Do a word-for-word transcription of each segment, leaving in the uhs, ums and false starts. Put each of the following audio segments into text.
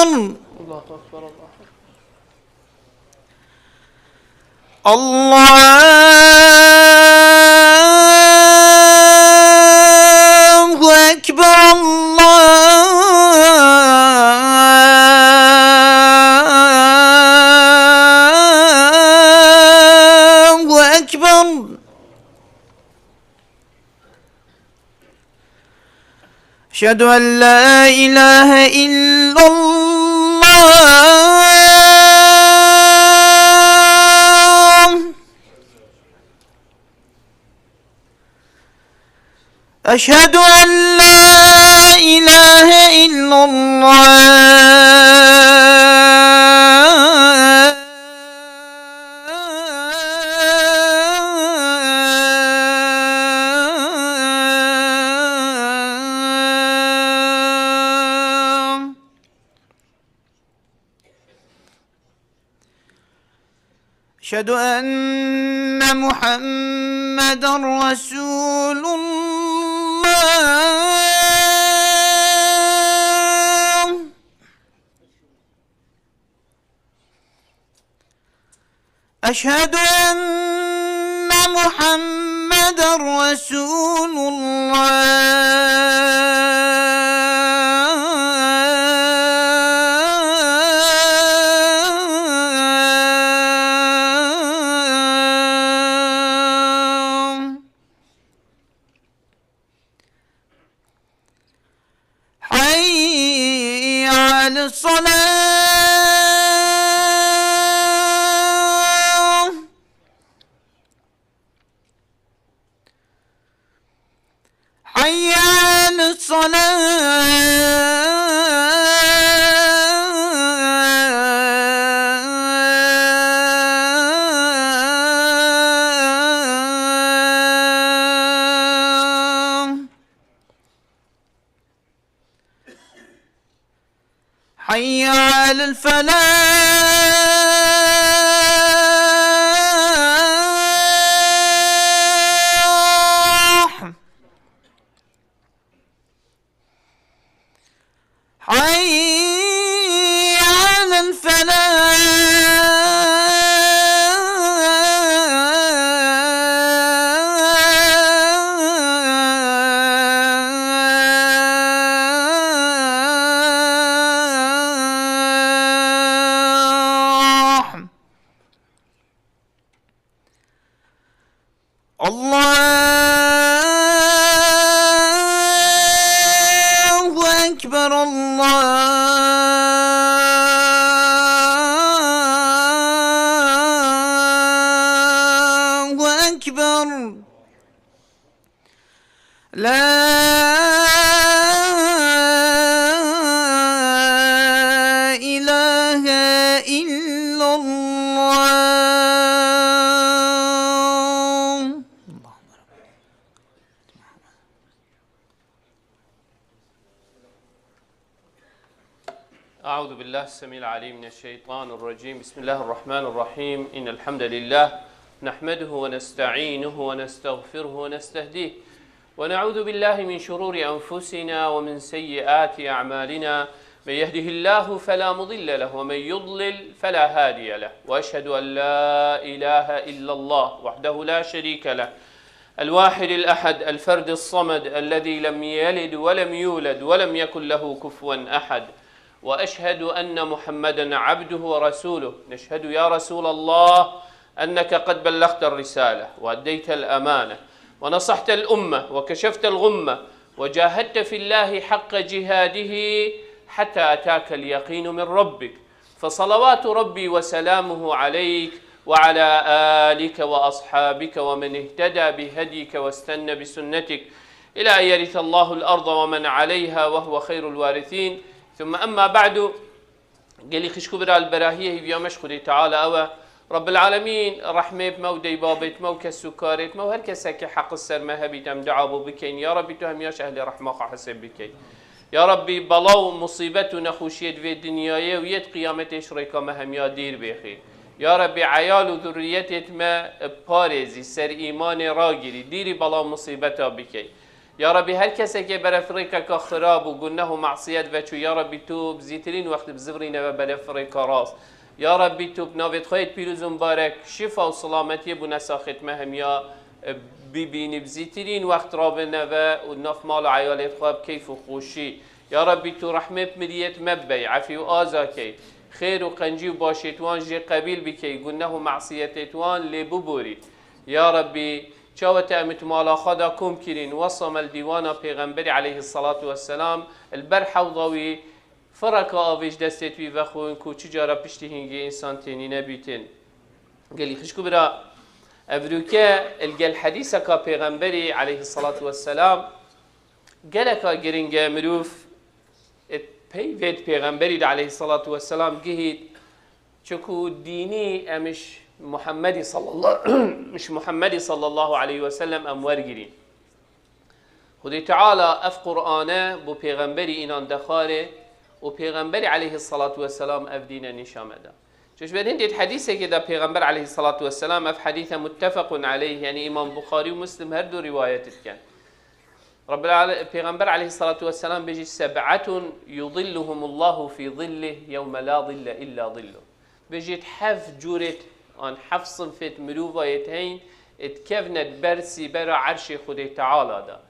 أكبر. الله أكبر، الله أكبر. الله أكبر، الله أكبر. أشهد أن لا إله إلا الله. أشهد أن لا إله إلا الله. أشهد أن محمدا رسول الله. أشهد أن محمدا رسول الله. حي على الصلاة. حي على الصلاة. حي على الفلاح. حي على الفلاح. الله أكبر، الله أكبر. لا إله إلا الله. أعوذ بالله السميع العليم من الشيطان الرجيم. بسم الله الرحمن الرحيم. إن الحمد لله نحمده ونستعينه ونستغفره ونستهديه، ونعوذ بالله من شرور أنفسنا ومن سيئات أعمالنا. من يهده الله فلا مضل له، ومن يضلل فلا هادي له، وأشهد أن لا إله إلا الله وحده لا شريك له، الواحد الأحد، الفرد الصمد، الذي لم يلد ولم يولد ولم يكن له كفوا أحد. وأشهد أن محمدا عبده ورسوله. نشهد يا رسول الله أنك قد بلغت الرسالة وأديت الأمانة ونصحت الأمة وكشفت الغمة وجاهدت في الله حق جهاده حتى أتاك اليقين من ربك، فصلوات ربي وسلامه عليك وعلى آلك وأصحابك ومن اهتدى بهديك واستن بسنتك إلى أن يرث الله الأرض ومن عليها وهو خير الوارثين. ثم أما بعد، Gelî xişk û bira, li berahiyê hîviya me ji Xwedê Teala ew e. Rebbil Alemîn rehmê bi me û dê babêt me û kes û karêt me û her kesekî heq li ser me hebît, em dua bo bikeyn. Ya Rebbî, tu hemiya ji ehlê rehma xwe hesêb bikey. Ya Rebbî, bela û musîbet û nexweşiyê di vê dinyayê û yê di qiyametê ji rêka me hemiya dîr bêxî. Ya Rebbî, eyal û zurriyetêt me parêzî, ser îmanê ragirî, dîrî bela û musîbeta bikey. Ya Rabbî, her kesekê beref rêkeka xirab û guneh û masiyet veçû, ya Rabbî, tu bi zîtirîn wext bizivirîne ve beref rêka rast. Ya Rabbî, tu bi navê xwe yê pîroz û mibarek şifa û silametiyê bûne saxêt me hemiya, e, bibînî, bi zîtirîn wext rabine ve û nav mal û eyalê xwe bi keyf û xweşî. Ya Rabbî, tu rehmê bi miriyêt me bibey, efî û aza key. Xêr û qencî û başêt wan jê qebîl bikey, guneh û masiyetêt wan lê biborî. Ya Rabbî, çawa te em ê tu mala xwe de kom kirîn, wesa me li dîwana Pêxemberî aleyhisselatu vesselam, li ber hewda wî fireka avê ji destê wî vexwin ku çi cara piştî hingê însan tênîne bîtin. Gelî xişk û bira, evroke li gel hedîseka Pêxemberî aleyhisselatu vesselam geleka giring e, mirov peyvêt Pêxemberî de aleyhisselatu vesselam gihît, çiku dînî em ji Muhammedî sallallahu, ji Muhammedî sallallahu aleyhi ve sellem em wergirîn. Xwedê Teala ev Qur'ane bo Pêxemberî înan dexware û Pêxemberî aleyhisselatu vesselam ev dîne nîşa me da. Çeşbedên dêt hedîsekê de Pêxember aleyhisselatu vesselam, ev hedîse muttefequn aleyh, yani Îmam Buxarî û Muslim her du rîwayet dikin. Rabbil ale-, Pêxember aleyhisselatu vesselam bêjî, "Seb'etun yudilluhumullahu fî zillih yewme la zille illa zilluh." Bêjît, heft curêt an heft sinfêt mirovayêt heyn, êt kevnet ber sîbera erşê Xwedê Teala da.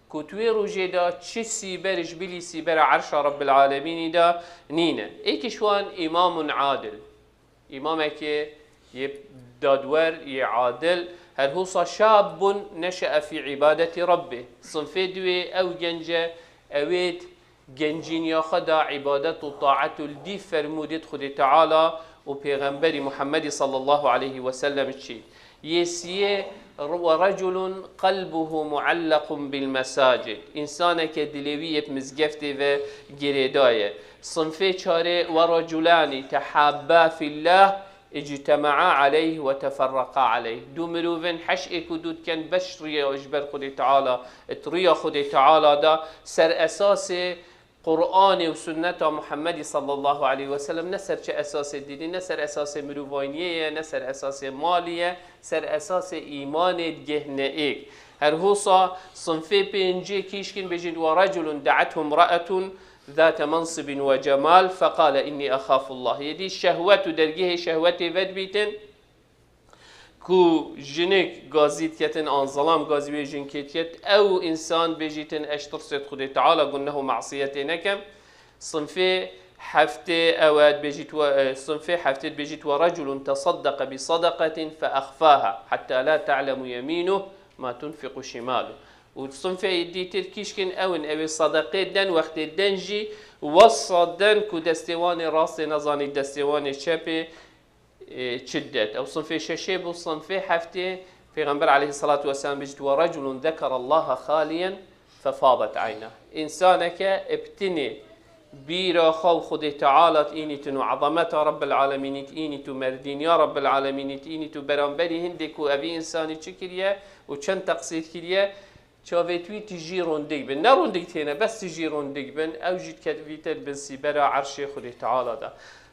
Ku tu wê rojê de çi sîber ji bilî sîbera erşa Rabbil Alemînî de nîne. Êkî ji wan îmamun adil. Îmamekê yê dadwer, yê adil, her husa şabun neşe'e fî îbadetî Rabbî. Sinfê duê ew gence, ewêt gencîniya xwe da îbadet û taet û li dî fermûdêt Xwedê Teala û Pêxemberî Muhammedî sallallahu aleyhi ve sellem çî. Yê siyê, "Ve reculun qelbuhu muallaqun bil mesacid." Însaneke dilê wî yê bi mizgeftê ve girêdaye. Sinfê çarê, "Ve reculani tehabba fillah, ictema'a aleyh ve teferraqa aleyh." Du mirovên heş êk û du diken beş riya ji ber Xwedê Teala, it riya Xwedê Teala da ser esasê Qur'anê û sunneta Muhammedî sallallahu aleyhi ve sellem, ne ser çi esasê dînî, ne ser esasê mirovayniyê ye, ne ser esasê malî ye, ser esasê îmanê digihne êk. Her hosa sinfê pêncê kîşkin bêjin, "Ve reculun da'ethu imra'etun zate mansibin ve cemal, feqale inni axafullah." Yedî şehwet û dergehê şehwetê vedbîtin, ku jinik gazî diketin, an zilam gazî wê jinkê diket, ew însan bêjîtin, "Ez ji tirsê Xwedê Teala guneh û masiyetê nekem." Sinfê heftê ew e, dibêjît we, e, sinfê heftê dibêjît, "Ve reculun tesaddeqe bi sadaqetin fe exfaha hatta la ta'lemu yeminuh ma tunfiqu şimaluh." Û sinfê dîtir kîşkin ew in, ew ê sadeqê den, wextê den jî wesa den ku destê wan ê rastê nezanî destê wan ê çepê, e, çi didet. Ew sinfê şeşê bû, sinfê heftê, Pêxember aleyhissalatu vesselam bêjit, "Ve reculun zekerallaha xaliyen fefadet ayna." Însaneke bi tinê bîra xwe û Xwedê Teala tînîtin û ezameta Rabbil Alemînî tînît û merdîniya Rabbil Alemînî tînît û beramberî hindê ku evî însanî çi kiriye û çend teqsîr kiriye, çavêt wî tijî rondik bin. Ne rondik têne, bes tijî rondik bin. Ew jî dikevîte di bin sîbera erşê Xwedê Teala de.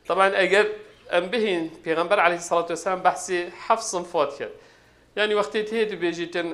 Taban eger em bihîn, Pêxember aleyhissalatu vesselam behsê heft sinfa diket. Yani wextê tê dibêjîtin,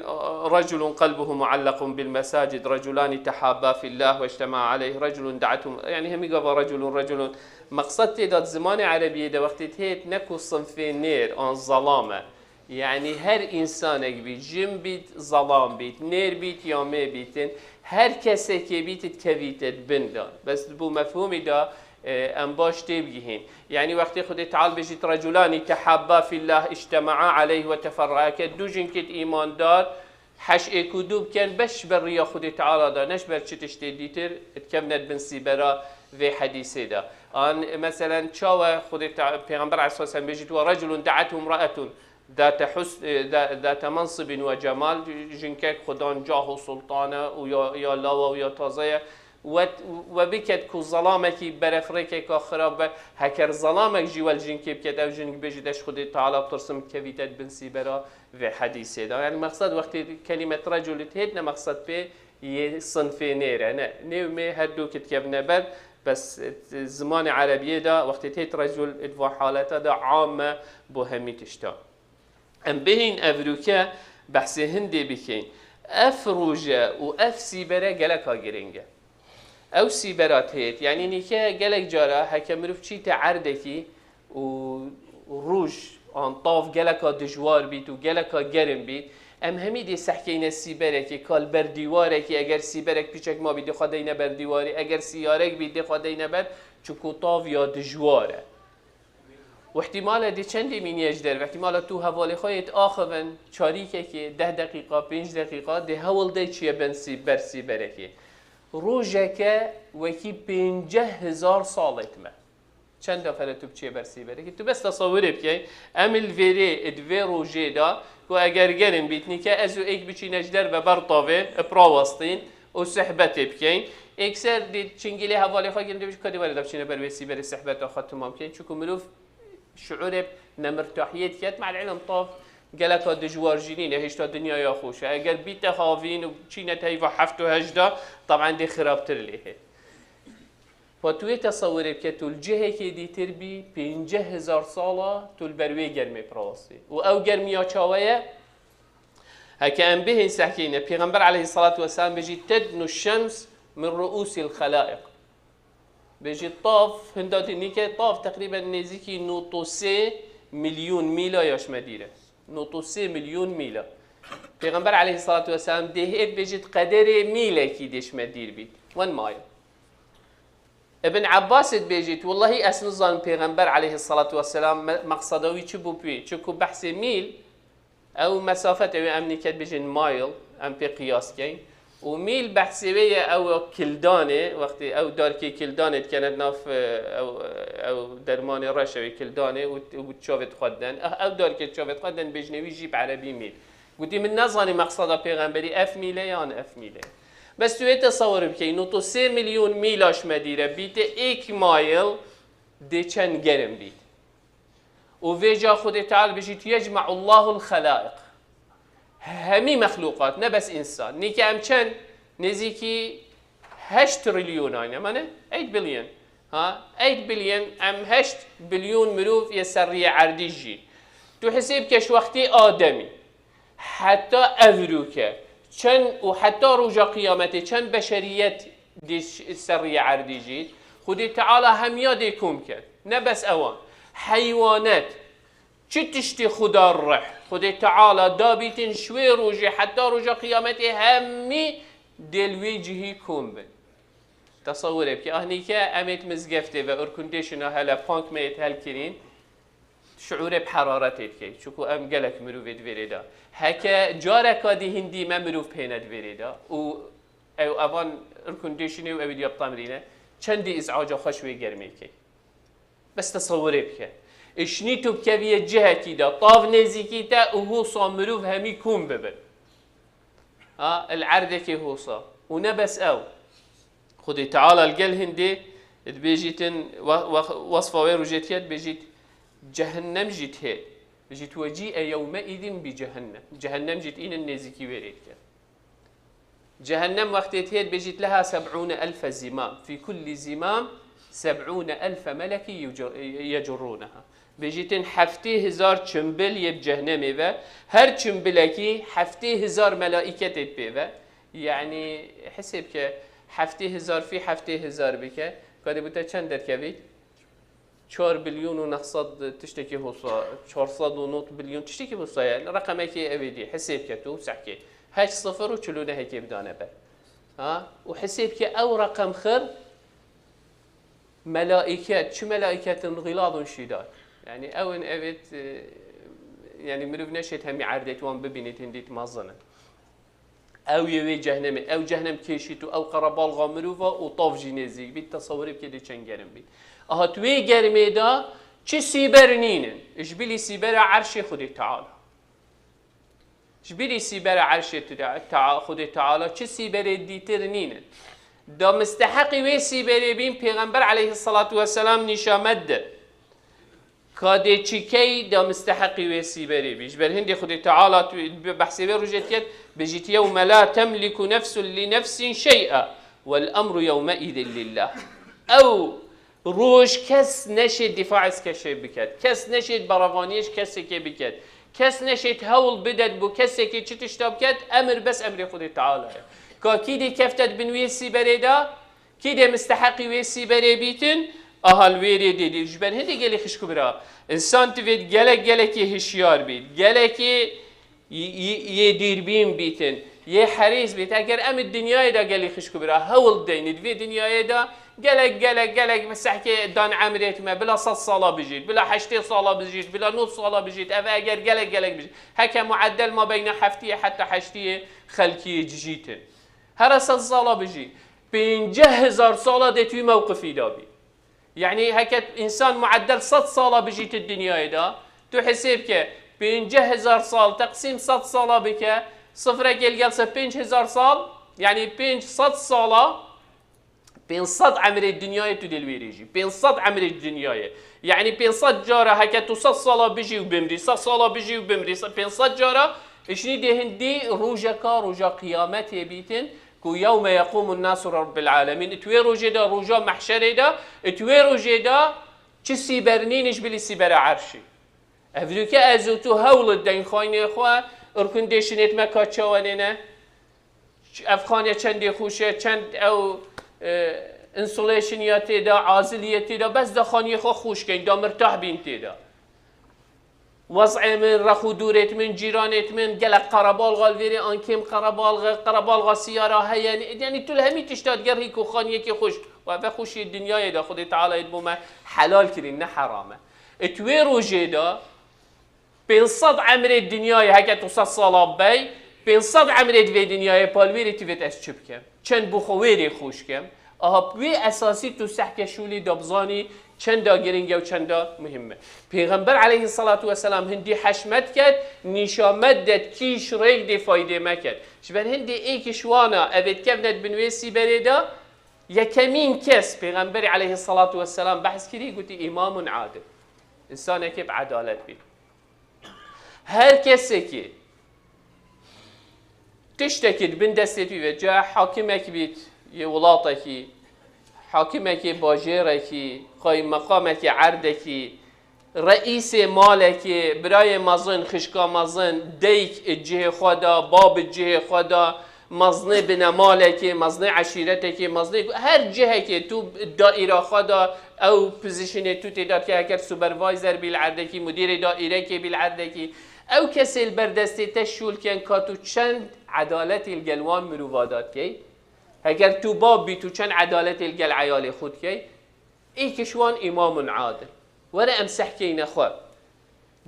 "Reculun qelbuhu muallaqun bil mesacid, reculani tehabba fillah ve ictema aleyh, reculun da'ethum", yani hemî gava reculun, reculun. Meqsed tê de di zimanê erebiyê de wextê tê ne ku sinfê nêr an zelam e. Yani her însanek bît, jin bît, zelam bît, nêr bît ya mê bîtin, her kesekê bît dikevîte di bin de. Bes di bo mefhûmî de, e, em baş têbigihîn. Yani wextê Xwedê Teala bêjît, "Reculani tehabba fillah ictema'a aleyh ve teferra'a", ke du jinkêt îmandar heş êk û du biken, beş ji ber riya Xwedê Teala de, ne ji ber çi tiştê dîtir, dikevne di bin sîbera vê hedîsê de. An, meselen, çawa Xwedê Te-, Pêxember aleyhisselam bêjît, "Ve reculun da'ethu imra'etun zate hus-, e, za-, zate mansibin ve cemal", jinkek xwedan cah û sultan e û ya, ya lawa û ya taze ye. We, we biket ku zelamekî berefrêkeka xirab be, heker zelamek jî wel jinkê biket, ew jink bêjî, "Ez ji Xwedê Teala bitirsim, kevîte di bin sîbera vê hedîsê de." Yani meqsed wextê kelimet recul dihêt ne meqsed pê yê sinfê nêr e. Ne, nêv mê her du ki dikevne ber, bes, e, zimanê erebiyê de wextê têt recul di van haleta de am e bo hemî tişta. Em bihîn evroke behsê hindê bikeyn. Ev roje û ev sîbere geleka giring e. Ew sîbera têt, yanî nîke gelek cara heke mirov çîte erdekî û roj an tav geleka dijwar bît û geleka germ bît, em hemî dê sehkeyne sîberekê, ka li ber dîwarekî, eger sîberek piçek mabî dê xwe deyne ber dîwarê, eger sîyarek bî dê xwe deyne ber, çiku tav ya dijwar e. Û ihtimale dê çendê mîniye ji derve, ihtimala tu hevalê xwe yê diaxivin, çarîkekê, deh deqîqa, pênc deqîqa, dê hewl dey çiye ben sî-, ber sîberekê. Rojeke wekî pênceh hezar salê dime. Çend dafere tu biçiye ber sîberekê? Tu bes tesewirê bikey, em li vêrê, di vê rojê de, ku eger gerim bît, nîke ez û êk biçîne ji derve ber tavê, ipra westîn û sehbetê bikeyn. Êkser dê çingilê hevalê xwe girin, dê bêjî, "Kadî were de biçîne ber wê sîberê sehbeta xwe timam bikeyn." Çiku mirov şiûrê nemirtahiyê diket, me'l îlm tav geleka dijwar jî nîne, hêşta dinyaya xweş e. Eger bîte havîn û çîne heyva heft û heşt de, taban dê xirabtir lê hê. Pa tu wê tesewirê bike, tu li cihekê dîtir bî, pênceh hezar sala tu li ber wê germê pirawestî. Û ew germiya çawe ye? Heke em bihên sehkeyne, Pêxember aleyhissalatu vesselam bêjî, "Tednu şems min ruusil xelaiq." Bêjî tav, hinda dinîke tav teqrîben nêzîkî nod û sê milyon mîla ya ji me dîr e. Nod û sê milyon mîla. Pêxember aleyhissalatu vesselam dê hêt bêjît qederê mîlekî dê ji me dîr bît. One mile. Ibn Abbas dibêjît, "Wellahî ez nizanim Pêxember aleyhissalatu vesselam me-, meqseda wî çi bû pî." Çiku behsê mîl, ew mesafet, ew ê em nîket bêjin mile, em pê qiyas keyn. Û mîl behsê wê ye, ew kildanê, wextê ew darkê kildanê dikene nav, e, ew, ew dermanê reş, ew ê kildanê û, û çavê xwe diden. Eh, ew darkê çavê xwe diden, bêjinê wî jî bi erebî mîl. Gotî, "Min nezanî meqseda Pêxemberî ev mîl e yan ev mîl e." Bes tu wê tesewir bikey, nod û sê milyon mîla ji me dîre bîte êk mile dê çend gerim bît. Û vêca Xwedê Teala bêjît, "Yecma'ullahul xelaiq." Hemî mexluqat, ne bes însan. Nîke em çend? Nêzîkî heşt trilyon ayne, mane? Eight billion. Ha? Eight billion, em heşt bilyon mirov yê serriyê erdî jî. Tu hisêb ke ji wextê Ademî heta evroke, çend û heta roja qiyametê, çend beşeriyet dê ş-, serriyê erdî jî, Xwedê Teala hemiya dê kom ket. Ne bes ewan. Heywanet, çi tiştê Xuda rih, Xwedê Teala dabîtin ji wê rojê heta roja qiyametê hemî dê li wê cihî kom bin. Tesewirê bike. Ahnîke em ê di mizgeftê ve aircondition-a hele pank me yê helkirîn, şiûrê bi heraretê dikey. Çiku em gelek mirovê di vêrê de. Heke careka dî hindî me mirov pêne di vêrê de. Û ew evan aircondition-ê û ew ê diya bi temrîne. Çendî îz'aca xwe ji wê germê key. Bes tesewirê bike. Îşnî tu bikeviyê cihekî de, tav nêzîkî te û hosa mirov hemî kom bibin. Ha, el erdekê hosa. Û ne bes ew. Xwedê Teala li gel hindê dibêjîtin, we-, we-, wesfa wê rojê diket, dibêjît, cehennem jî tê. Dibêjît, "Ve cî'e yewmeîzin bi cehennem." Cehennem jî tînin nêzîkî wê rê diket. Cehennem wextê tê dibêjît, "Leha seb'ûne elfe zimam. Fî kullî zimam seb'ûne elfe melekî yucu-, yecurrûneha." Bêjîtin heftê hezar çimbil yê bi cehnemê ve, her çimbilekî heftê hezar melaîketê pê ve. Yanî hisêb ke heftê hezar fî heftê hezar bike, kadê bû te çend derkevît? Çar bilyon û neh sed tiştekî hosa, çar sed û nod bilyon tiştekî hosa ye. Reqemekê ev ê dî, hisêb ke tu sehkê. Heşt sifir û çil û nehekê bidane ber. Ha? Û hisêb ke ew reqem xir, melaîket, çi melaîketin, xîladun şîdad. Yanî ew in evêt, e, yanî mirov neşêt hemî erdêt wan bibînît, hindît mezin in. Ew yê wê cehnemê, ew cehnem kêşît û ew qerebalxa mirova û tav jî nêzîk bît, tesewirê bike dê çend germ bît. Aha tu wê germê de çi sîber nînin, ji bilî sîbera erşê Xwedê Teala. Ji bilî sîbera erşê tu de, Tea-, Xwedê Teala çi sîberê dîtir nînin. Da misteheqî wê sîberê bîn, Pêxember aleyhissalatu vesselam nîşa me di. Ka dê çikey da misteheqî wê sîberê bî. Ji ber hindê Xwedê Teala tu, behsê wê rojê diket, bêjît, "Yewme la temliku nefsun li nefsin şey'a, wel emru yewmeîzin lillah." Ew roj kes neşê dîfaê ji kesê biket. Kes neşê berevaniyê ji kesekê biket. Kes neşêt hewl bidet bo kesekî çi tişta biket, emir bes emrê Xwedê Teala ye. Ka kî dê keftet bin wê sîberê de, kî dê misteheqî wê sîberê bîtin, aha li wê rê dê dê. Ji ber hindê gelê xişk û bira, însan divêt gelek gelekî hişyar bît, gelekî y-, y-, yê dîrbîn bîtin, yê herîs bît. Eger em di dinyayê de gelê xişk û bira hewl deynî di vê dinyayê de, gelek, gelek, gelek bi sehkê dan emrêt me, bila sed sala bijît, bila heştê sala bijît, bila nod sala bijît, ev eger gelek, gelek bijît. Heke mueddel ma beyna heftiyê heta heştiyê xelkiyê dijîtin. Here sed sala bijî. Pênceh hezar sala dê tu wî mewqifî de bî. Yanî heke însan mueddel sed sala bijît di dinyayê de, tu hesêb ke, pênceh hezar sal teqsîm sed sala bike, sifrekê li gel ser pênc hezar sal, yanî pênc sed sala, pênc sed emrê dinyayê tu dê li wê rê jî. Pênc sed emrê dinyayê. Yanî pênc sed cara heke tu sed sala bijî û bimrî, sed sala bijî û bimrî, se-, pênc sed cara, îşnî dê hindî rojeka, roja qiyametê bîtin, ku yewme yequmun nasu rabbil alemîn. It wê rojê de, roja mehşerê de, it wê rojê de çi sîber nîn ji bilî sîbera erşî. Evroke ez û tu hewl deyn xaynê xwe, irkundê şinêt me ka çawanê ne? Ev xaniye çendê xweş e, çend ew, e, insulation ya tê de, aziliyê tê de, bes da xaniyê xwe xweş keyn, da mirtah bîn tê de. Wez'ê min, rex û dûrêt min, cîranêt min, gelek qerebalxa li vêrê an kêm qerebalxe, qerebalxa siyara heye, yanî tu li hemî tişta digerî ku xaniyekê xweş. Û eve xweşiyê dinyayê de Xwedê Teala yê bo me helal kirîn, ne heram e. Ê tu wê rojê de, pênc sed emrê dinyayê, heke tu sed sala bey, pênc sed emrê di vê dinyayê, pal wê rê tu vêt ez çi bikim? Çend bo xwe wê rê xweş kem? Aha, bi wê esasî tu sehke şûlî de bizanî çenda giring e û çenda muhim e. Pêxember aleyhissalatu vesselam hindî heşmet ket, nîşamet det kîş rêk dê faydê me ket. Ji ber hindê êk ji wana evêt kevnet bin wê sîberê de, yekemîn kes Pêxemberî aleyhissalatu vesselam behs kirî, gotî îmamun adil. Însanekê bi edalet bî. Her kesekî tiştekî di bin destê wî ve, ca hakimek bît yê welatekî, hakimekê bajêrekî, qaymeqamekê erdekî, reîsê malekê, birayê mezin, xişka mezin, dayik cihê xwe da, bab cihê xwe da, mezinê binemalekê, mezinê eşîretekê, mezinê her cihekê tu daîra xwe da, ew pozîsyonê tu tê de dike, heger supervisor bî li erdekî, mudîrê daîrekê bî li erdekî, ew kesê li ber destê te şûl ken ka tu çend edaletê li gel wan mirova da dikey, heger tu bab bî tu çend edaletê li gel eyalê xwe dikey, êk ji wan îmamun adil. Were em sehkeyne xwe.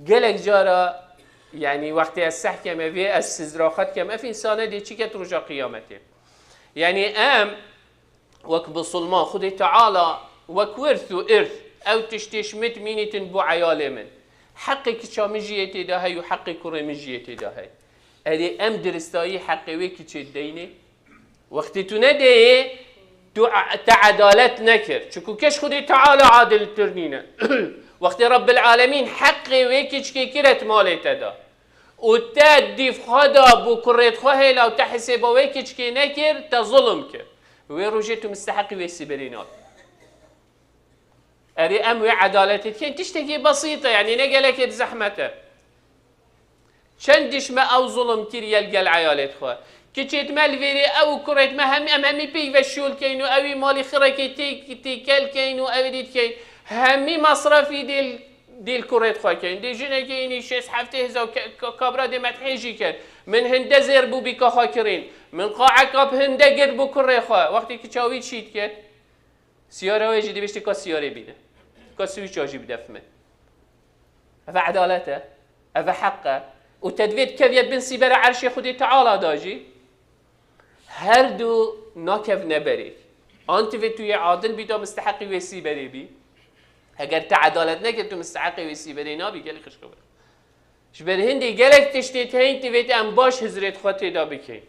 Gelek cara, yanî wextê ez sehkeme vê, ez sizraxet kem, ev însane dê çi ket roja qiyametê? Yanî em wek misilman Xwedê Teala wek wirs û îrs ew tiştê ji min mînîtin bo eyalê min. Heqê kiça min jî yê tê de hey û heqê kurê min jî yê tê de hey. Erê em diristayî heqê wê kiçê deynê? Wextê tu nedeyê, tu e-, te edalet nekir. Çunku keş Xwedê Teala adiltir nîne. Wextê Rabbil Alemîn heqê wê kiçkê kire di malê te de. Û te dîv xwe da bo kurê xwe hêla û te hesêba wê kiçkê nekir, te zulm kir. Wê rojê tu misteheqî wê sîberê nabî. Erê em wê edaletê dikin, tiştekî besît e, yanî ne gelekê bi zehmet e. Çend dişme ew zulm kiriye li gel eyalêt xwe. Kiçêt me li vêrê ew û kurêt me hemî, em hemî pêk ve şûl keyn û ewî malî xirekê tê, têkel keyn û ewê dî dikeyn. Hemî masrafî dê, dê li kurêt xwe keyn. Dê jinekê înî şêst heftê hezar ke-, ka-, kabra dê me hêjî kir. Min hinde zêr bû bîka xwe kirîn. Min qaeka bi hinde girt bo kurê xwe. Wextê kiça wî çît kir. Siyara wê jî dibêjtê ka siyarê bîne. Ka swîça jî bide fime. Eve edalet e. Eve heq e. Û te divê dikeviyet bin sîbera erşê Xwedê Teala da jî. Her du nakevne berê. An divê tu yê adil bî da misteheqî wê sîberê bî. Heger te edalet nekir tu misteheqê wê sîberê nabî, gelî xişk e. Ji ber hindê gelek tiştê te hîn divêt em baş hizrêt xwe tê de bikeyn.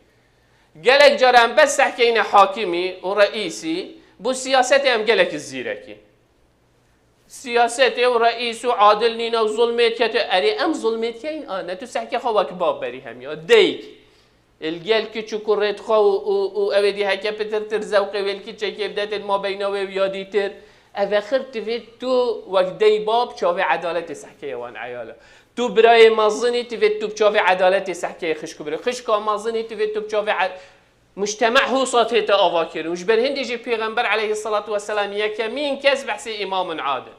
Gelek cara em bes sehkeyne hakimî û reîsî, bo siyasetê em gelek zîrekî. Siyasetê û reîs û adil nîne û zulmê dikete, erê em zulmê dikeyn, a, ne tu sehkê xwe wek bab berî hem ya, deyk. Li gel kiç û kurêt xwe û, û, û ew ê dî heke pitirtir zewqê wê li kiçekê bide tê di mabeyna wê û ya dîtir. Evexir divê tu wek dey bab çavê edaletê sehkeye wan eyala. Tu birayê mezin î, divê tu bi çavê edaletê sehkeye xişk û birê. Xişka mezin î, divê tu bi çavê e-, mujtema hûsa tête avakirin. Û ji ber hindê jî Pêxember aleyhisselatu vesselam yekemîn kes behsê îmamin adil.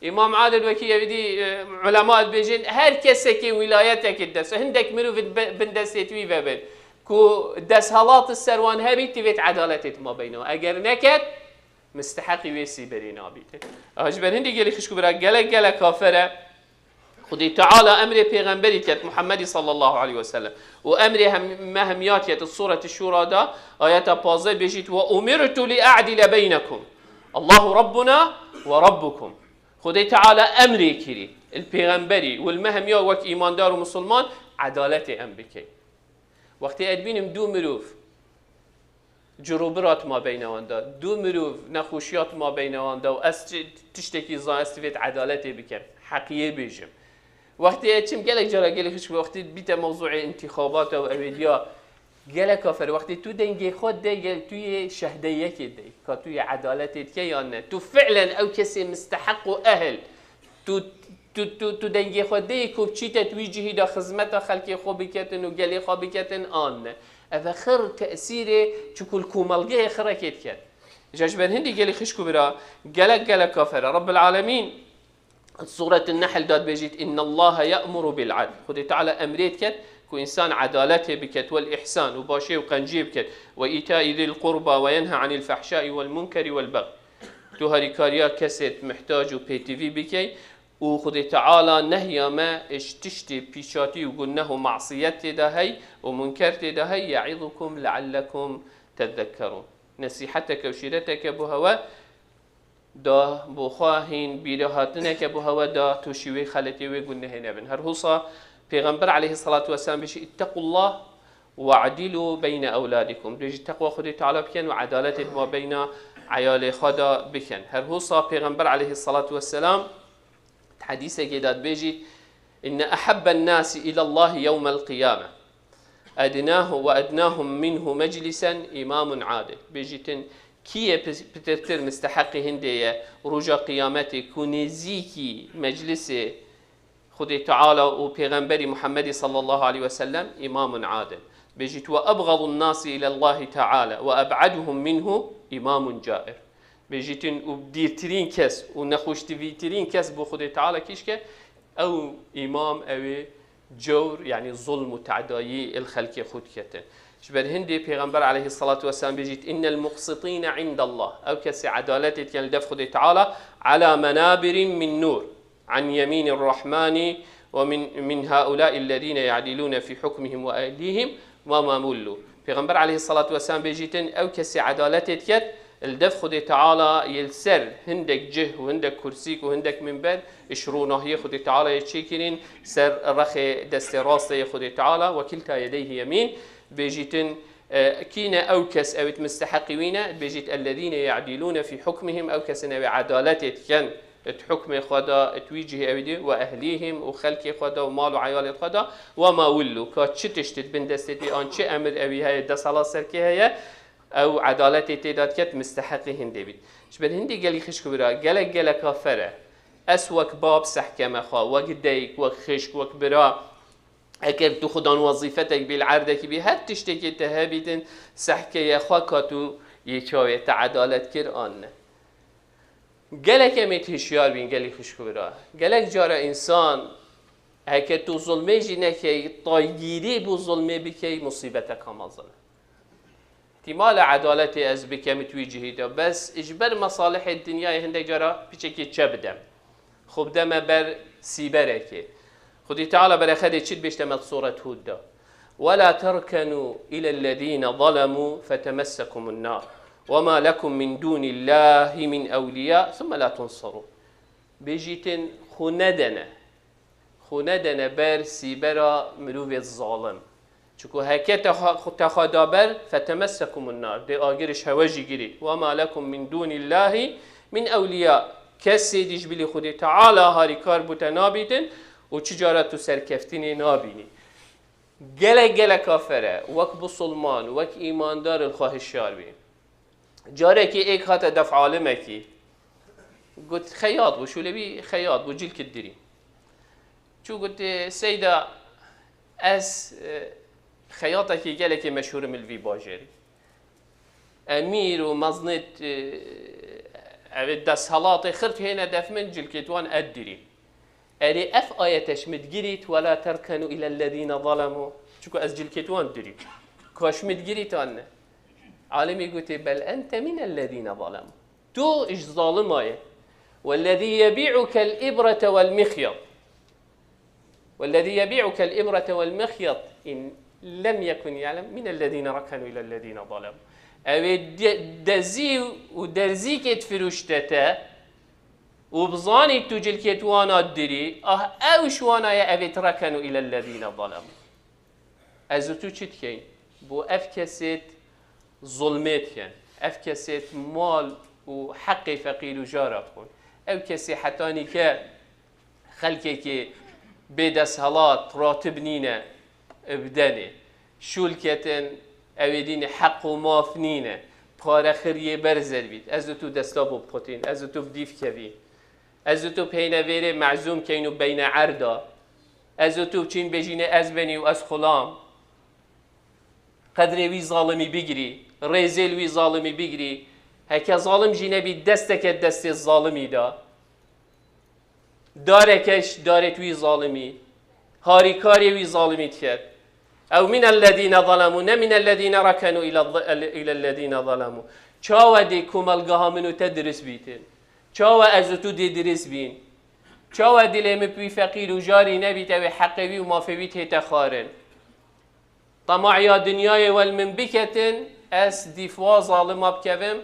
Îmam adil wekî êdî, e, ulema dibêjin, her kesekê wîlayetekê dest, hindek mirov bi-, bin destê wî vebin. Ku desthilat ser wan hebî, divê edaletê di mabeyna wan. Eger neket, misteheqî wê sîberê nabîtin. Aha ji ber hindê gelî xişk û bira gelek gelek kafir e. Xwedê Teala emrê pêxemberî ket Muhammedî sallallahu aleyhi ve sellem. Û emrê hem, me hemiya ket Sûretî Şûra da, ayeta pazdeh bêjît, "Ve umirtu li a'dile beynekum. Allahu Rabbuna ve Rabbukum." Xwedê Teala emrê kirî, il pêxemberî, û il me hemiya wek îmandar û musulman edaletê em bikey. Wextê ez dibînim du mirov, Cirûbira di mabeyna wan de, du mirov nexweşiya di mabeyna wan de û ez ti-, tiştekî zan, ez divê edaletê bikim, heqiyê bêjim. Wextê ez çim gelek cara gelê xişk, wextê bîte mewzûê întîxabata û ewêdiya gelek kafir, wextê tu dengê xwe de gel tu yê şehdeyekê de, ka tu yê edaletê dike yan ne. Tu fi'len ew kesê misteheq û ehil, Tu, tu, tu, tu dengê xwe deyê ku biçîte tu wî cihî de xizmeta xelkê xwe biketin û gelê xwe biketin an ne. Ev e xir tesîrê çiku li komelgehê xirekê diket. Ji ber hindî gelî xişk û bira, gelek gelek kafir e. Rabbil Alemîn Sûretun Nehl da dibêjît, "Innallaha ya'muru bil adl." Xwedê Teala emrê diket ku însan edaletê biket, wel ihsan û başê û qenciyê biket, "Ve îtaî zil qurba ve yenha anil fehşai vel munkeri vel bexy." Tu harîkariya kesê mihtac û pêtivî bikey û Xwedê Teala nehya me ji tiştê pîçatî û guneh û masiyet tê de hey û munker tê de hey, "Ye'izukum leallekum tezekkerûn." Nesîheteke û şîreteke bo hewe da, bo xwe hîn bîrehatineke bo hewe da, tu şî wê xeletê wê gunehê nebin. Her husa Pêxember aleyhisselatu vesselam bêjî, "İttequllah ve'dilu beyne evladikum." Bêjî, "Teqwa Xwedê Teala bikin û edaletê di mabeyna eyalê xwe de bikin." Her husa Pêxember aleyhisselatu vesselam di hedîsekê de dibêjî, "İnne ahabben nasi ilallahi yevmel qiyame." Ednahu ve ednahum minhu meclisen imamun adil. Bêjîtin, kî yê pi-, pitirtir misteheqî hindê ye, roja qiyametê ku nêzîkî meclisê Xwedê Teala û Pêxemberî Muhammedî sallallahu aleyhi ve sellem, imamun adil. Bêjît, "Ve ebgadun nasi ilallahi teala ve eb'aduhum minhu imamun cair." Bêjîtin û dîrtirîn kes û nexweştivîtirîn kes bo Xwedê Teala kîşke, ew îmam, ew ê cewr, yanî zulm û tedayî il xelkê xwe diketin. Ji ber hindê Pêxember aleyhissalatu vesselam bêjît, "Innel muqsitîne indallah." Ew kesê edaletê dikin li dev Xwedê Teala, "Ala menabirin min nur, an yeminir rahmani ve min, min haulâi ellezîne ya'dilûne fî hukmihim ve ehlihim ve ma wullu." Pêxember aleyhissalatu vesselam bêjîtin, ew kesê edaletê diket, li dev Xwedê Teala yê li ser hindek cih û hindek kursîk û hindek minber, ji ronahiyê Xwedê Teala yê çêkirîn, ser rexê destê rastê yê Xwedê Teala, "Ve kilta yedeyhi yemîn", bêjîtin, e, kî ne ew kes, ew ê misteheqî wî ne, bêjît, "Ellezîne ye'dîlûne fî hukmihim", ew kesên ew ê edaletê dikin, di hukmê xwe de, di wî cihê ew ê dî, "Ve ehlîhim", û xelkê xwe de, û mal û eyalê xwe de, "Ve ma wullu", ka çi tişt di bin destê dî an çi emir ewî heye, desthilat serkê heye, ew edaletê tê de diket, misteheqî hindê bît. Ji ber hindê gelî xişk û bira, gelek geleka fer e. Ez wek bab sehkeme xwe, wek dayik, wek xişk, wek bira. Eger tu xudan wezîfetek bî, li erdekî bî, her tiştekê te hebîtin, sehkeye xwe ka tu yê çawê te edalet kir an ne. Gelek em ê hişyar bîn gelî xişk û bira. Gelek cara însan, heke tu zulmê jî nekey, taygîrî bo zulmê bikey, musîbeteka mezin e. Îhtîmal e edaletê ez bikem di wî cihî de, bes ji ber mesalihê dinyayê hindek cara piçekê çe bidem. Xwe bideme ber sîberekê. Xwedî Teala berexedê çi dibêjte me di Sûret Hûd de? "Ve la terkenû ilellezîne zalemû fetemessekumun nar. Ve ma lekum min dûnillâhi min ewliyâ, thumme la tunsarûn." Bêjîtin, xwe nedene. Xwe nedene ber sîbera mirovê zalim. Çiku heke te xwe, te xwe da ber, fetemessekumun nar. Dê agir ji hewe jî girî. "Ve ma lekum min dûnillâhi min ewliyâ." Kesê dî ji bilî Xwedê Teala harîkar bo te nabîtin û çi cara tu serkeftinê nabînî. Gelek geleka fer e, wek bisilman, wek îmandar li xwe hişyar bî. Carekî êk hate dev alimekî, Got, xeyat bû, şûlê wî xeyat bû, cilkit dirî. Çû got, "Seyda, ez, e, xeyatekî gelekî meşhûr im li vî bajêrî. Emîr û meznêt, e, ev ê desthilatê xirt hêne def min, cilkêt wan ed dirî." Erê, ev ayete ji min digirît, "Wela terkenu ilellezîne zalemû." Çiku ez cilkêt wan dirî. Ka ji min digirît an ne? Alimî gotê, "Bel ente minellezîne zalemû." Tu ji zalima ye. "Wellezî yebî'ukel îbrete wel mixyat." "Wellezî yebî'ukel îbrete wel mixyat in lem yekun ya'lem minellezîne rekenu ilellezîne zalemû." Ew ê de-, dezî û derzîkê difiroşte te û bizanî tu cilkêt wana dirî, ah, ew ji wana ye, ev ê tirekenu ilellezîne zalemû. Ez û tu çi dikeyn? Bo ev kesêt zulmê dikin. Ev kesêt mal û heqê feqîr û jara dixwin. Ew kesê hetanî ke xelkekê bê desthilat, ratib nîne, bidenê. Şûl ketin, ew ê dînê heq û maf nîne. Pare xiriyê berzer bît. Ez û tu desta bo bixutîn. Ez û tu bi dîv kevî. Ez û tu peyne vêrê mezûm keyn û beyne erda. Ez û tu çîn bêjîne ez benî û ez xulam. Qedrê wî zalimî bigirî, rêzê li wî zalimî bigirî. Heke zalim jî nebî, desteke destê zalimî da. Dareke ji darê wî zalimî. Harîkarê wî zalimî diket. Ew minellezîne zalemû, ne minellezîne rekenu ile-, ilellezîne zalemû. Çawa dê komelgeha min û te dirist bîtin? Çawa ez û tu dê dirist bîn? Çawa dilê min bi wî feqîr û jarî nebît, ew ê heqê wî û mafê wî tête xwarin? Tema'iya dinyayê wel min biketin, ez dîf wa zalima bikevim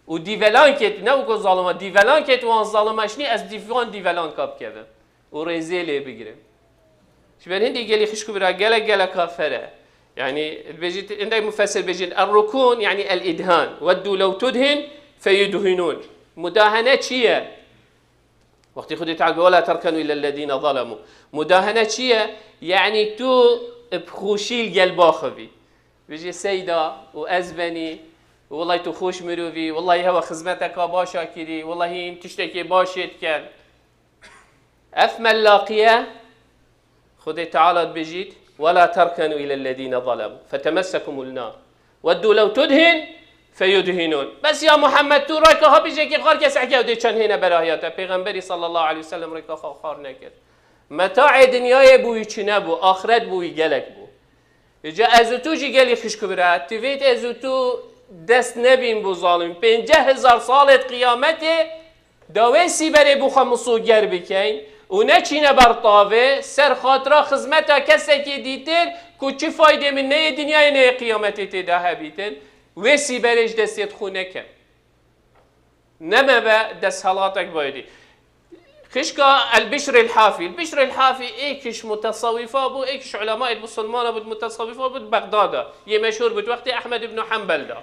û dîvelankêt, ne wekû zalima, dîvelankêt wan zalima şinî, ez dîf wan dîvelanka bikevim û rêzê lê bigirim. Ji ber hindî gelî xişk û bira gelek gelek kafir e. Yani, dibêjit, hindek mufessir bêjin, "Er-rukûn, yani el-idhan. Weddu lew tudhin, feyudhinûn." Mudahene çi ye? Wextî Xwedê Teala, "Wela terkenu ilellezîne zalemû." Mudahene çi ye? Yani tu bi xweşî li gel baxivî. Bijî Seyda û ez benî, wellahî tu xweş mirovî, wellahî hewa xizmeteka başa kirî, wellahî hîn tiştekê başê diken. Ev mellaqiye Xwedê Teala dibêjît, "Wela terkenu ilellezîne zalemû, fetemessekumul nar. Weddu lew tudhin, feyudhinûn." Bes ya Muhammed, tu rêka xwe bijekî xwar kes heke ew dê çend hêne berahiya te. Pêxemberî sallallahu aleyhi ve sellem rêka xwe xwar nekir. Metaê dinyayê bo wî çi nebû, axiret bo wî gelek bû. Îca ez û tu jî gelî xişk û bira, divêt ez û tu dest nebîn bo zalimî. Pênceh hezar salêt qiyametê da wê sîberê bo xwe misoger bikeyn û neçîne ber tavê, ser xatira xizmeta kesekî dîtir ku çi faydê min neyê dinyayê neyê qiyametê tê de hebîtin, wê sîberê ji destê xwe neke. Neme be desthelatek bayê dî. Xişka El-Bişr el-Hafî. El-Bişr el-Hafî êk ji mutesewîfa bû, êk ji ulemayê musulmana bû, mutesewîfa bû, Bexdada. Yê meşhûr bû, wextê Ehmed ibn Hanbel da.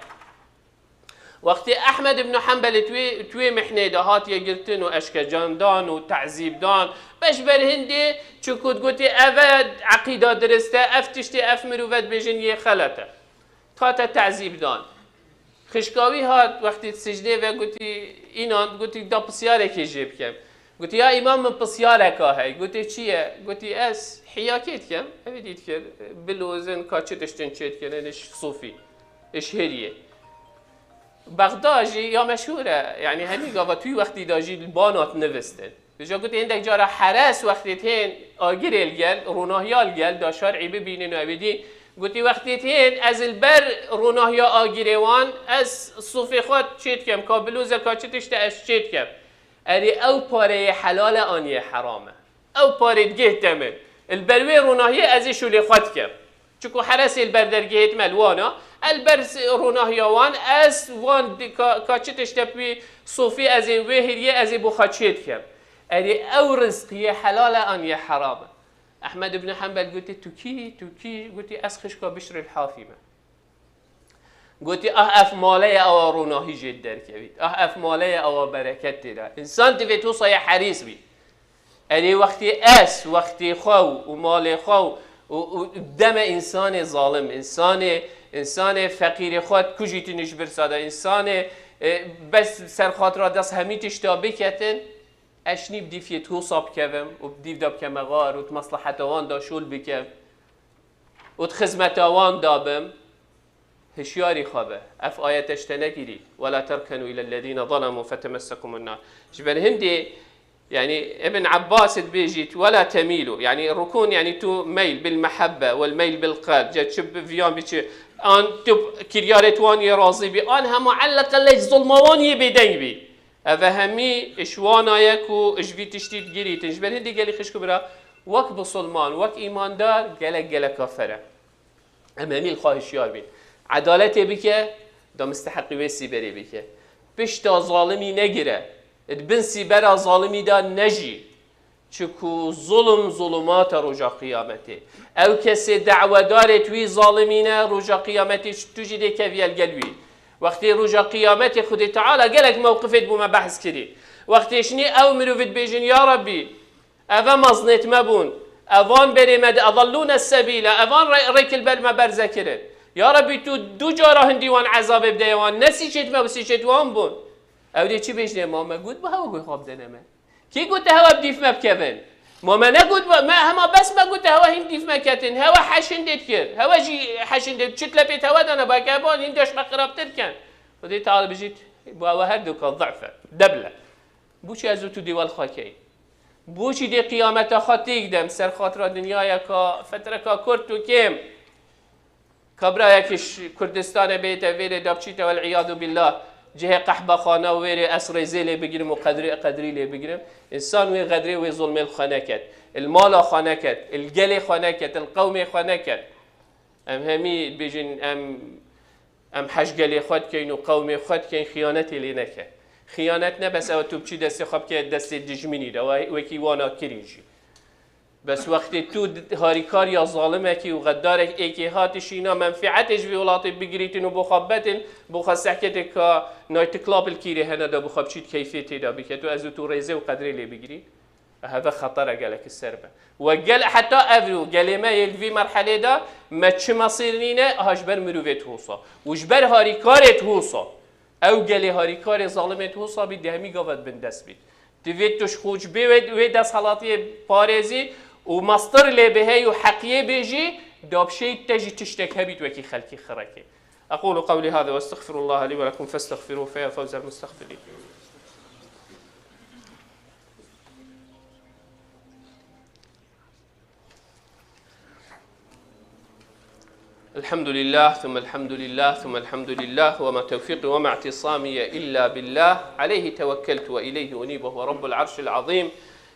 Wextê Ehmed ibn Hanbel tu wê, tu wê mihnê de hatiye girtin û eşkecan dan û tezîb dan. Beş ber hindê, çunku gotê, eve eqîda dirist e, ev tiştê ev mirove dibêjin yê xelet e. Hate tezîb dan. Xişka wî hat, wextî sicdê ve gotî, înan, gotî, da pisyarekê jê bikem. Gotî, ya îmam, min pisyareka hey. Gotê, çi ye? Gotî, ez hiyakê dikem. Ev dît kir, bilozin, ka çi tiştin çê dikin, ênî ji sofî, ji hêriyê. Bexda jî ya meşhûr e. Yani hemî gava tu wî wextî de jî li bana dinivistin. Dija gotî, hindek cara heres wextê tên agirê li gel, ronahiya li gel, da şer'î bibînin û ew ê dî. Gotî, wextê tên ez li ber ronahiya agirê wan, ez sofê xwe çê dikem, ka bilozeka çi tişt e ez çê dikem. Erê ew pareyê helal e an yê heram e? Ew parê digihte min. Li ber wê ronahiyê ez ê şûlê xwe dikem. Çiku heresê li ber dergehê me li wan e, el ber s-, ronahiya wan, ez wan di-, ka, ka çi tişte bi wî sofî ez ê wê hêriyê ez ê bo xwe çê dikem. Erê ew rizqiyê helal e an yê heram e? Ehmed ibn Hanbel gotî, tu kî, tu kî? Gotî, ez xişka Bişr el-Hafî me. Gotî, ah ev male ye, ewa ronahî jê derkevît. Ah ev male ye, ewa bereket tê de. Însan divê tu saye herîs bî. Erê wextê ez, wextê xwe û malê xwe û, û, û deme însanê zalim, însanê, însanê feqîrê xwe kujîtin ji birsa de, însanê, E, bes ser xatira dest hemî tişta biketin, ez nî bi dîfiyê Tusa bikevim û bi dîv de bikeme xar û di mesleheta wan de şûl bikim û di xizmeta wan de bim, hişyarî xwe be. Ev ayete ji te negirî. "Wela terkenu ilellezîne zalemû fetemessekumun nar." Ji ber hindê, yanî Ibn Abbas dibêjît, "Wela temîlu." Yanî rukûn, yanî tu meyl bil mehebbe, wel meyl bil qelb. Ce çi bi viyan bi çi. An tu kiryarê tu wan yê razî bî, an hema elleqelle ji zulma wan yê bêdeng bî. Ev hemî ji wana ye ku ji vî tiştî digirîtin. Ji ber hindê gelî xişk û bira, wek bisilman, wek îmandar, gelek gelek kafir e. Em hemî li xwe hişyar bîn. Edaletê bike, da misteheqî wê sîberê bike. Pişta zalimî negire. Di bin sîbera zalimî de nejî. Çiku zulm zulumata roja qiyametê. Ew kesê da'wedarê tu wî zalimî ne, roja qiyametê tu jî dê kevî el gel wî. Wextê roja qiyametê Xwedê Teala gelek mewqifê bo me behs kirî. Wextê şinî ew mirovî dibêjin, "Ya Rabbî, eve mezinêt me bûn, evan berê me di, edallûne sebîle, evan rê-, rêkil ber me berze kirin. Ya Rabbî, tu du cara hindî wan ezabê bideye wan, ne sîçêt me bi sîçêt wan bûn." Ew dê çi bêjinê, "Ma me got bi hewa guh xwe bidene me? Kî got te hewa bi dîf me bikevin? Ma me negot, me hema bes me got te hewa hîn dîf me ketin, hewa heşindê dikir, hewa jî heşindê, çi tlepêt hewa dana, ba ke ban hîn deş me xirabtir ken." Xwedê Teala bijît, "Bu ewe her du ka zef e, deble." Bo çi ez û tu dê wel xwe keyin? Bo çi dê qiyameta xwe têk dem ser xatira dinyayeka fetreka kurt û kêm? Ka birayekî ji Kurdistanê bêyte vêrê de biçîte, wel îyadu billah, cihê qehbexane û wêrê ez rêzê lê bigirim û qedrê, qedrî lê bigirim. Însan wê qedrê wê zulmê li xwe neket. Li mala xwe neket. Li gelê xwe neket. Li qewmê xwe neket. Em hemî dibêjin, em, em hej gelê xwe dikeyn û qewmê xwe dikeyn, xiyanetê lê neke. Xiyanet ne bes ew tu biçî destê xwe bike destê dijminî de, we-, wekî wana kirî jî. Bes wextê tu d-, harîkar ya zalimekî û xedarek êkê hatî şîna menfîetê ji vî welatê bigirîtin û bo xwe betin, bo xwe sehketê ka night club li kîrê hene de bo xwe biçît keyfê tê de bike, tu ez û tu rêzê û qedrê lê bigirî. Heve xetera gelekî ser be. We gel heta ev û gelê me yê li vî merhelê de me çi mesîr nîne, aha ji ber mirovê Tusa û ji ber harîkarê Tusa. Ew gelê harîkarê zalimê Tusa bî, di hemî gava di bin dest bît. Divê tu ji xwe ji bê wê, wê desthilatiyê parêzî û mestir lê bihey û heqiyê bêjî, dabşeyî te jî tiştek hebît wekî xelkî xirekê. أقول قولي هذا وأستغفر الله لي ولكم فاستغفروه فيا فوز المستغفرين. الحمد لله، ثم الحمد لله، ثم الحمد لله، وما توفيقي وما اعتصامي إلا بالله، عليه توكلت وإليه أنيب، وهو رب العرش العظيم.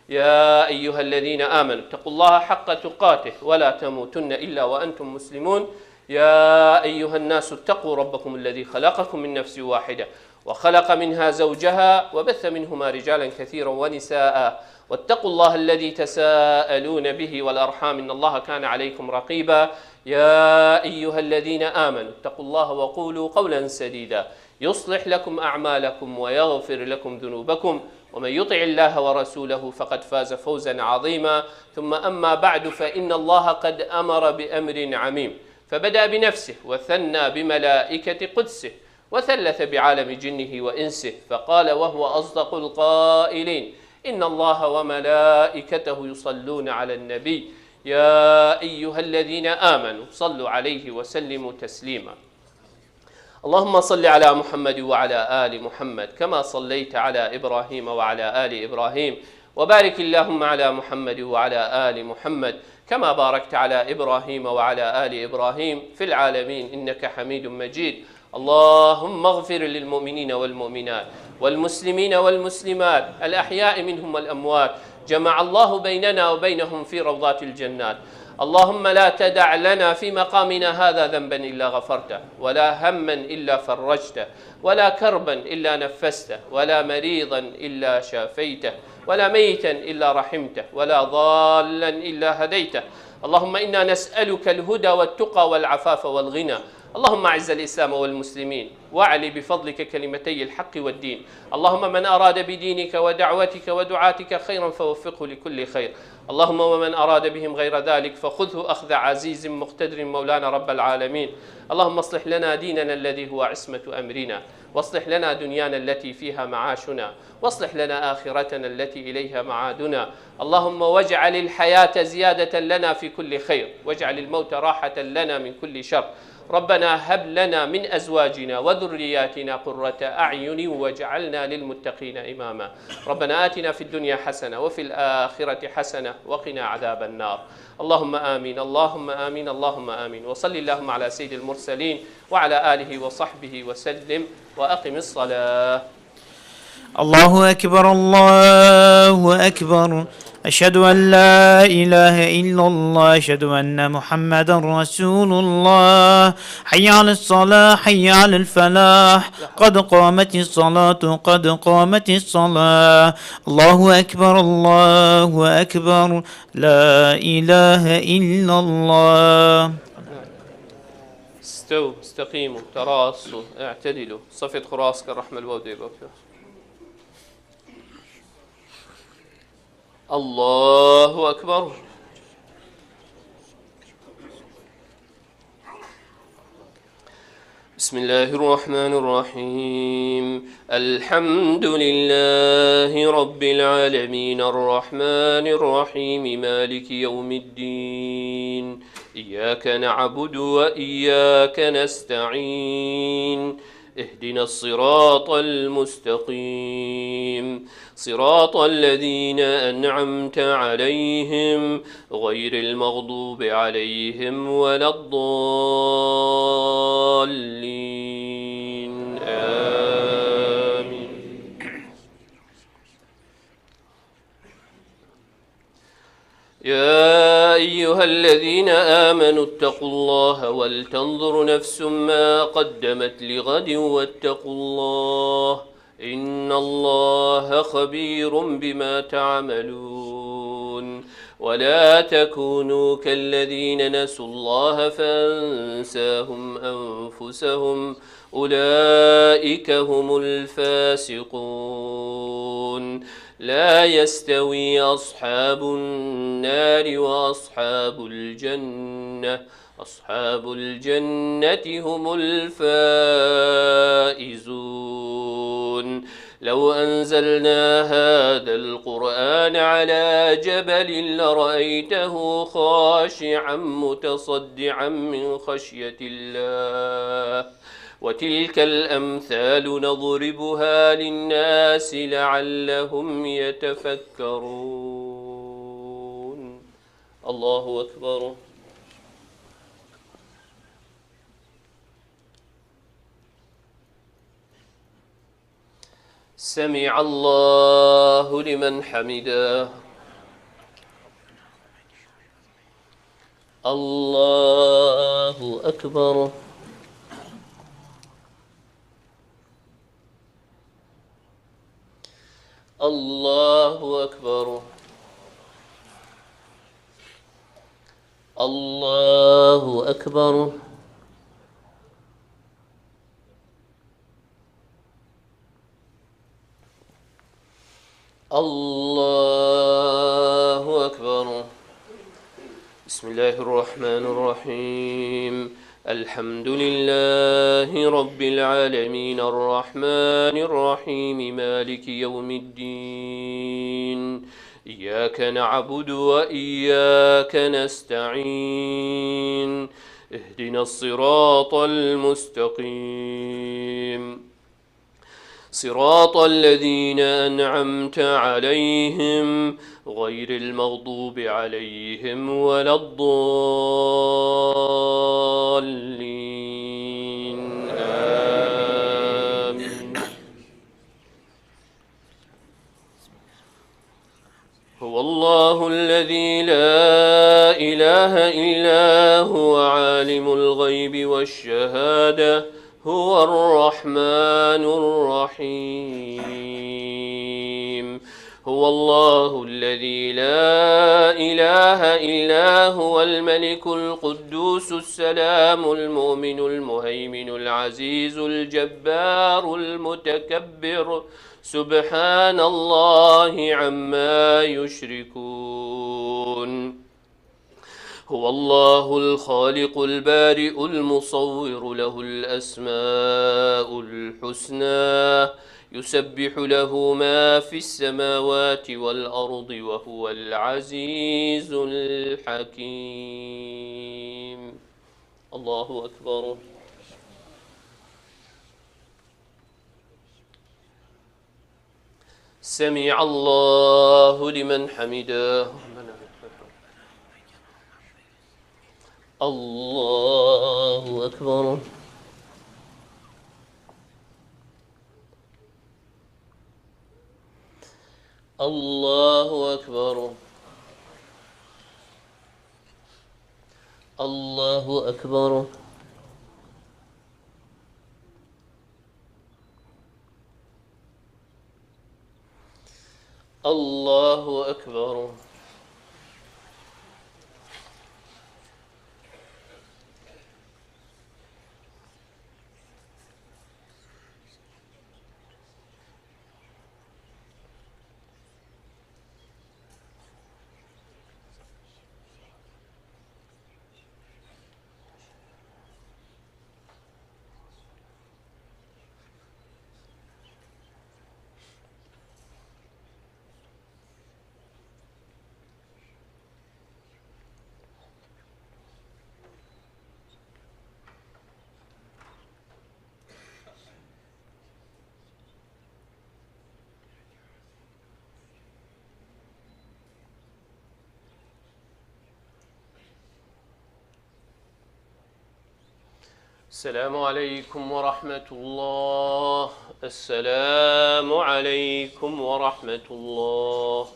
يا أيها الذين آمنوا اتقوا الله حق تقاته ولا تموتن إلا وأنتم مسلمون. يا أيها الناس اتقوا ربكم الذي خلقكم من نفس واحدة وخلق منها زوجها وبث منهما رجالا كثيرا ونساء واتقوا الله الذي تساءلون به والأرحام إن الله كان عليكم رقيبا. يا أيها الذين آمنوا اتقوا الله وقولوا قولا سديدا يصلح لكم أعمالكم ويغفر لكم ذنوبكم ومن يطع الله ورسوله فقد فاز فوزا عظيما. ثم أما بعد فإن الله قد أمر بأمر عميم فبدأ بنفسه وثنى بملائكة قدسه وثلث بعالم جنه وإنسه، فقال وهو أصدق القائلين: إن الله وملائكته يصلون على النبي، يا أيها الذين آمنوا صلوا عليه وسلموا تسليما. اللهم صل على محمد وعلى آل محمد كما صليت على إبراهيم وعلى آل إبراهيم، وبارك اللهم على محمد وعلى آل محمد كما باركت على إبراهيم وعلى آل إبراهيم في العالمين إنك حميد مجيد. اللهم اغفر للمؤمنين والمؤمنات والمسلمين والمسلمات الأحياء منهم والأموات. جمع الله بيننا وبينهم في روضات الجنات. اللهم لا تدع لنا في مقامنا هذا ذنبا إلا غفرته، ولا هما إلا فرجته، ولا كربا إلا نفسته، ولا مريضا إلا شافيته، ولا ميتا إلا رحمته، ولا ضالا إلا هديته. اللهم إنا نسألك الهدى والتقى والعفاف والغنى. اللهم أعز الإسلام والمسلمين، وأعل بفضلك كلمتي الحق والدين. اللهم من أراد بدينك ودعوتك ودعاتك خيرا فوفقه لكل خير. اللهم ومن أراد بهم غير ذلك فخذه أخذ عزيز مقتدر مولانا رب العالمين. اللهم اصلح لنا ديننا الذي هو عصمة أمرنا، واصلح لنا دنيانا التي فيها معاشنا، واصلح لنا آخرتنا التي إليها معادنا. اللهم واجعل الحياة زيادة لنا في كل خير، واجعل الموت راحة لنا من كل شر. ربنا هب لنا من أزواجنا وذرياتنا قرة أعين واجعلنا للمتقين إماما. ربنا آتنا في الدنيا حسنة وفي الآخرة حسنة وقنا عذاب النار. اللهم آمين، اللهم آمين، اللهم آمين. وصل اللهم على سيد المرسلين وعلى آله وصحبه وسلم. وأقم الصلاة. الله أكبر، الله أكبر. أشهد أن لا إله إلا الله، أشهد أن محمدا رسول الله. حي على الصلاة، حي على الفلاح، قد قامت الصلاة، قد قامت الصلاة. الله أكبر، الله أكبر. لا إله إلا الله. استووا، استقيموا، تراصوا، اعتدلوا. صفت خراص كالرحمة الودي بوكيو. الله أكبر. بسم الله الرحمن الرحيم. الحمد لله رب العالمين، الرحمن الرحيم، مالك يوم الدين. إياك نعبد وإياك نستعين. اهدنا الصراط المستقيم. صراط الذين أنعمت عليهم غير المغضوب عليهم ولا الضالين. آمين. يا أيها الذين آمنوا اتقوا الله ولتنظر نفس ما قدمت لغد واتقوا الله، إن الله خبير بما تعملون. ولا تكونوا كالذين نسوا الله فأنساهم أنفسهم، أولئك هم الفاسقون. لا يستوي أصحاب النار وأصحاب الجنة، أصحاب الجنة هم الفائزون. لو أنزلنا هذا القرآن على جبل لرأيته خاشعا متصدعا من خشية الله. وتلك الأمثال نضربها للناس لعلهم يتفكرون. الله أكبر. سمع الله لمن حمده. الله أكبر. الله أكبر. الله أكبر. الله أكبر. بسم الله الرحمن الرحيم. الحمد لله رب العالمين، الرحمن الرحيم، مالك يوم الدين. إياك نعبد وإياك نستعين. اهدنا الصراط المستقيم. صراط الذين أنعمت عليهم غير المغضوب عليهم ولا الضالين. آمين. هو الله الذي لا إله إلا هو عالم الغيب والشهادة هو الرحمن الرحيم. هو الله الذي لا إله إلا هو الملك القدوس السلام المؤمن المهيمن العزيز الجبار المتكبر. سبحان الله عما يشركون. هو الله الخالق البارئ المصور له الأسماء الحسنى يسبح له ما في السماوات والأرض وهو العزيز الحكيم. الله أكبر. سمع الله لمن حمده. الله أكبر. الله أكبر. الله أكبر. الله أكبر. السلام عليكم ورحمة الله. السلام عليكم ورحمة الله.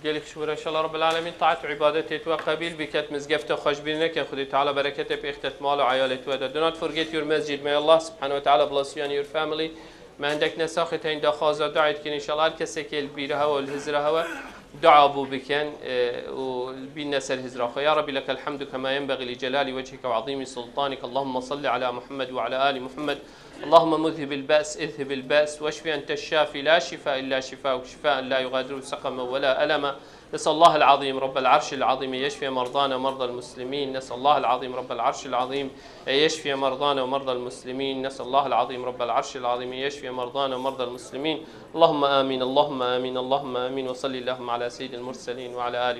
Gelek şükür, inşallah Rabbil Alemin taat û ibadetê tu qebîl biket, mizgefta xwe ji bîr neke, Xwedê Teala bereketê pêxtet mal û eyalê tu de. Do not forget your masjid. May Allah subhanahu wa ta'ala bless you and your family. Me hindek nesaxê teyn daxwaza duayê dikin, inşallah her kesekê li bîra hewe û li hizra hewe dua bû bikin, e, û bînne ser hizra xwe. Ya Rabbi lekel hamdu kema yenbagî li celali wechhike ve azîmî sultanik. Allahümme salli ala Muhammed ve ala ali Muhammed. اللهم مذهب البأس اذهب البأس واشف أنت الشافي لا شفاء إلا شفاؤك شفاء لا يغادر سقما ولا ألما. نسأل الله العظيم رب العرش العظيم أن يشفي مرضانا ومرضى المسلمين. نسأل الله العظيم رب العرش العظيم أن يشفي مرضانا ومرضى المسلمين. نسأل الله العظيم رب العرش العظيم أن يشفي مرضانا ومرضى المسلمين. اللهم آمين، اللهم آمين، اللهم آمين. وصلي اللهم على سيد المرسلين وعلى آله